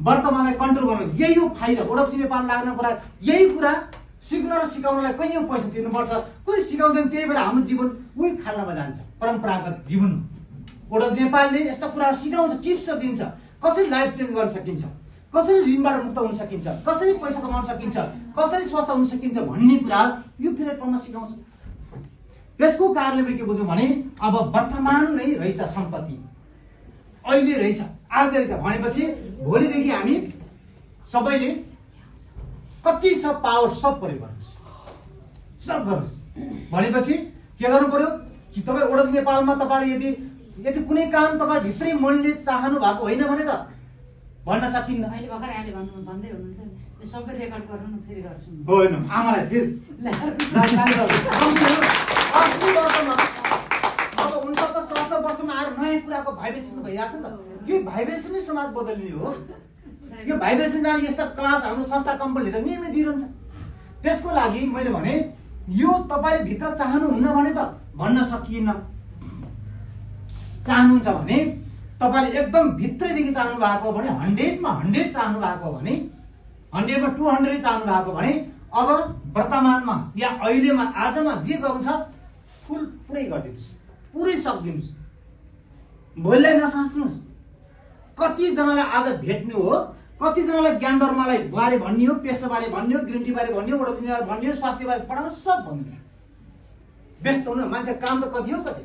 वर्तमानलाई control गर्नुहोस्। यही हो फाइदा ओडब्सी नेपाल लाग्नको कुरा। यही कुरा सिक्न र सिकाउनलाई कैयौँ पैसा तिर्नुपर्छ, कोही सिकाउँदैन, त्यही भएर हाम्रो जीवन उही खाल्डामा जान्छ। परम्परागत जीवन ओडब्सी नेपालले यस्ता कुराहरू सिकाउँछ, टिप्स दिन्छ, कसरी लाइफ चेन्ज गर्न सकिन्छ, कसरी ऋणबाट मुक्त हुन सकिन्छ, कसरी पैसा कमाउन सकिन्छ, कसरी स्वस्थ हुन सकिन्छ भन्ने कुरा यो प्लेटफर्ममा सिकाउँछ। त्यसको कारणले के बुझ्यौँ भने अब वर्तमान नै रहेछ सम्पत्ति, अहिले रहेछ, आज रहेछ भनेपछि भोलिदेखि हामी सबैले कति सब पावर सब प्रयोग गर्नुहोस्, सब गर्नुहोस् भनेपछि के गर्नु पर्यो कि तपाईँ ओडब्सी नेपालमा तपाईँहरू यदि कुनै काम तपाईँ भित्रै मनले चाहनु भएको होइन भने त भन्न सकिन्न। अहिले भर्खर यहाँले भन्दै हुनुहुन्छ नि सबै रेकर्ड गर्नु न फेरि गर्छु होइन आमालाई फेरि अब 69 वर्षमा आएर नयाँ कुराको भाइब्रेसन भइरहेछ नि त। यो भाइब्रेसनै समाज बदल्ने हो। यो भाइब्रेसन जाने यस्ता क्लास हाम्रो संस्था कम्पनीले त नियमित दिइरहन्छ। त्यसको लागि मैले भने यो तपाईँ भित्र चाहनुहुन्न भने त भन्न सकिन्न। चाहनुहुन्छ भने तपाईँले एकदम भित्रैदेखि चाहनु भएको भने 100मा 100 चाहनु भएको भने 100मा 200 चाहनु भएको भने अब वर्तमानमा या अहिलेमा आजमा जे गर्नु छ फुल पुरै गरिदिनुहोस्, पुरै सकिदिनुहोस्, भोलिलाई नसाच्नुहोस्। कतिजनालाई आज भेट्नु हो, कतिजनालाई ज्ञान धर्मलाई बारे भन्ने हो, पेसा बारे भन्ने हो, ग्रिन टी बारे भन्ने हो, ओडब्सी बारे भन्ने हो, स्वास्थ्य बारे पढाउनु सब भन्नु। व्यस्त हुनु मान्छे काम त कति हो कति